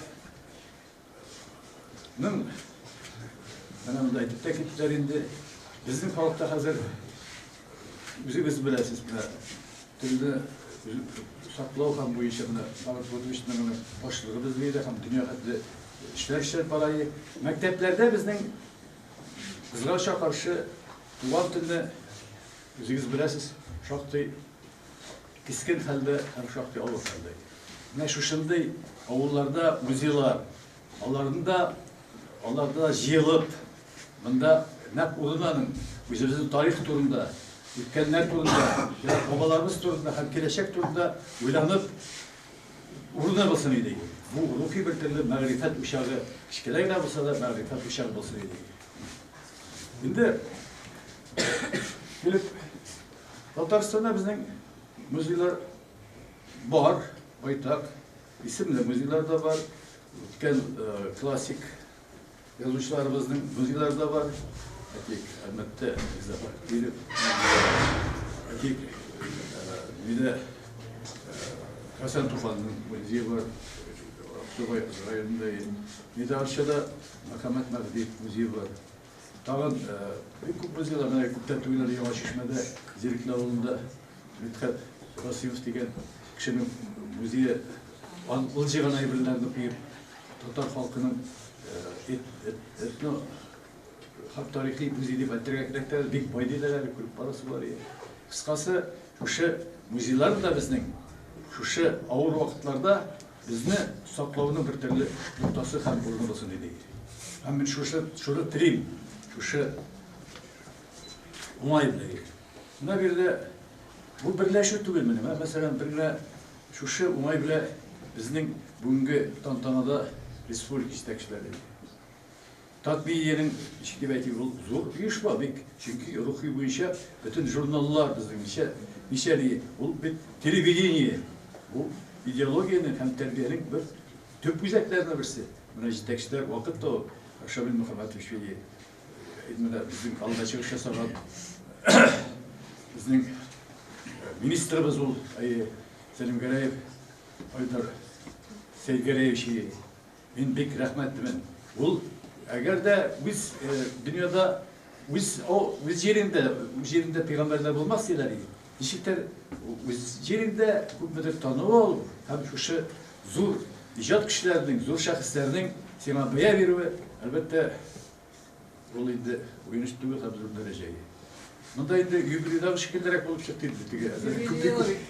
ның менә монда әйтеп тә киттеләр инде. Безнең халыкта хәзер үзегез беләсез, менә телне саклау һәм буенча менә Марат Владимировичның менә башлыгы безгә дә һәм дөнья хәтле эшләр эшләп бара. Мәктәпләрдә безнең кызганычка каршы туган телне үзегез беләсез, шактый кискен хәлдә һәм шактый авыр хәлдә. Менә шушындый авылларда музейлар, аларны да аларда да җыелып, монда нәкъ урын аның үзебезнең тарих турында, үткәннәр турында, ерак бабаларыбыз турында һәм киләчәк турында уйланып урыны булсын иде. Бу рухи бер төрле мәгърифәт учагы, кечкенә генә булса да мәгърифәт учагы булсын иде. Инде килеп Татарстанда безнең музейлар бар, байтак. Исемле музейлар да бар. Үткән классик язучыларыбызның музейлары да бар. Әйтик, Әлмәттә Зафар Киров, әйтик, мине Хәсән Туфанның музее бар, Актубай районында. Миндә Арчада Мөхәммәт Мәһдиев музее бар. Тагын бик күп музейлар, менә күптән түгел әле Яңа Чишмәдә, Зирекле авылында Мидхәт Касыймов дигән кешенең музее, ул җыйган әйберләрне куеп, татар халкының этно һәм тарихи музей дип әйтергә кирәк тә, бик бай диләр әле, күреп барасы бар. Кыскасы, шушы музейлар да безнең шушы авыр вакытларда безне саклауның бер төрле ноктасы һәм урыны булсын иде. Һәм мин шушы шуны телим, шушы уңай белән. Менә биредә бу берләшү түгел менә. Мәсәлән, бер генә шушы уңай белән безнең бүгенге тантанада республика җитәкчеләре. Татмедианың, ничек дип әйтим, ул зур оешма бик, чөнки рухи буенча бөтен журналлар безнең ничә, ничә ни, ул бит телевидение. Бу идеологиянең һәм тәрбиянең бер төп үзәкләренең берсе. Менә җитәкчеләр вакыт табып, Шамил Мөхәммәтович менә безнең алда чыгыш ясаган безнең министрыбыз ул, әйе, Сәлим Гәрәев, Айдар Сәйгәрәевич, мин бик рәхмәтлемен. Ул әгәр дә үз дөньяда үз үз җирендә, үз җирендә пәйгамбәрләр булмас диләр иде. Ничектер үз җирендә күпмедер тану алу һәм шушы зур иҗат кешеләренең, зур шәхесләрнең сиңа бәя бирүе, әлбәттә, Ул инде уен эш түгел һәм зур дәрәҗәгә. Монда инде юбилейдагы шикеллерәк булып чыкты инде теге.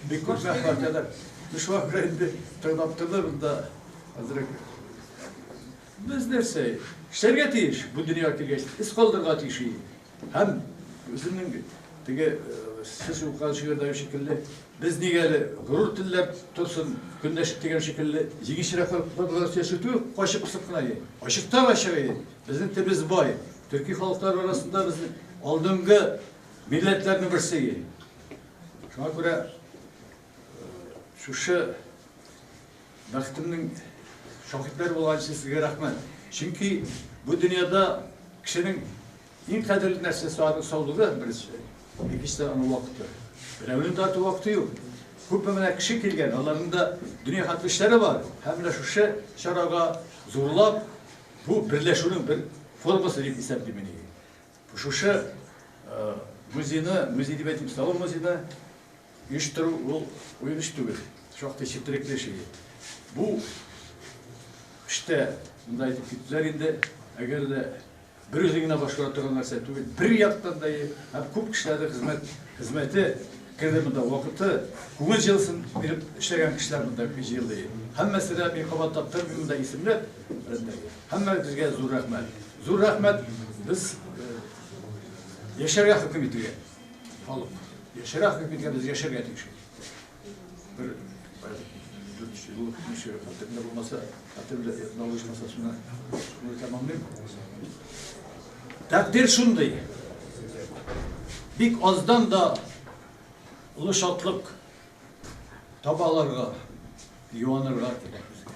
Бик күп мәхәббәтләр. Шуңа күрә инде тыңлап торды монда әзрәк. Без нәрсә? Эшләргә тиеш, бу дөньяга килгәч, эз калдырырга тиеш. Һәм үземнең теге сез укыган шигырьдәге шикелле, без нигә әле горур телләр торсын, көндәшлек дигән шикелле, җиңелчәрәк халыклар сөйләшү түгел, качып-посып кына. Ачыктан ачык. Безнең телебез бай. Төрки халыклар арасында без алдынгы милләтләрнең берсе. Шуңа күрә шушы бәхетемнең шаһитләре булган өчен сезгә рәхмәт. Чөнки бу дөньяда кешенең иң кадерле нәрсәсе аның саулыгы беренче, икенчесе аның вакыты. Берәүнең дә артык вакыты юк. Күпме менә кеше килгән, аларның да дөнья хәтле эшләре бар. Һәм менә шушы чарага зурлап бу берләшүнең бер формасы дип исәплим мин. Шушы музейны, музей дип әйтим, салон музейны оештыру ул уен эш түгел, шактый четерекле эш. Бу эштә, монда әйтеп киттеләр инде, әгәр дә бер үзе генә башкара торган нәрсә түгел, бер яктан да һәм күп кешеләрнең хезмәт хезмәте керде монда, вакыты, күңел җылысын биреп эшләгән кешеләр монда җыелды. Һәммәсе дә мин кабатлап тормыйм монда исемләп, һәммәгезгә зур рәхмәт. Зур рәхмәт, без яшәргә хөкем ителгән халык. Яшәргә хөкем ителгән, без яшәргә тиеш. Бер 4 ел ничә хәтеремдә булмаса, хәтеремдә ялгышмаса, шуны шуны тәмамлыйм. Тәкъдир шундый. Бик аздан да олы шатлык таба алырга, юанырга кирәк безгә.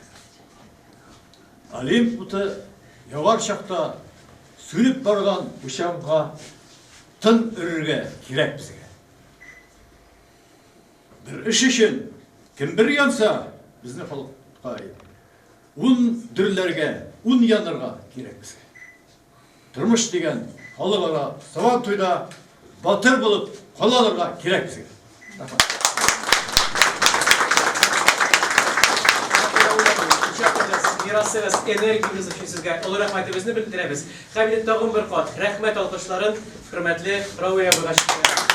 Олимп уты ягар чакта сүнеп барган учагга тын өрергә кирәк безгә. Бер эш өчен кем бер янса, безне халыкка ун дөрләргә, ун янырга кирәк безгә. Тормыш дигән халыкара сабан туйда батыр булып кала алырга кирәк безгә. Рәхмәт. Мирасыгыз, энергиягез өчен сезгә олы рәхмәтебезне белдерәбез. Һәм инде тагын бер кат рәхмәт алкышларын хөрмәтле Равил абыйга җиткерәбез.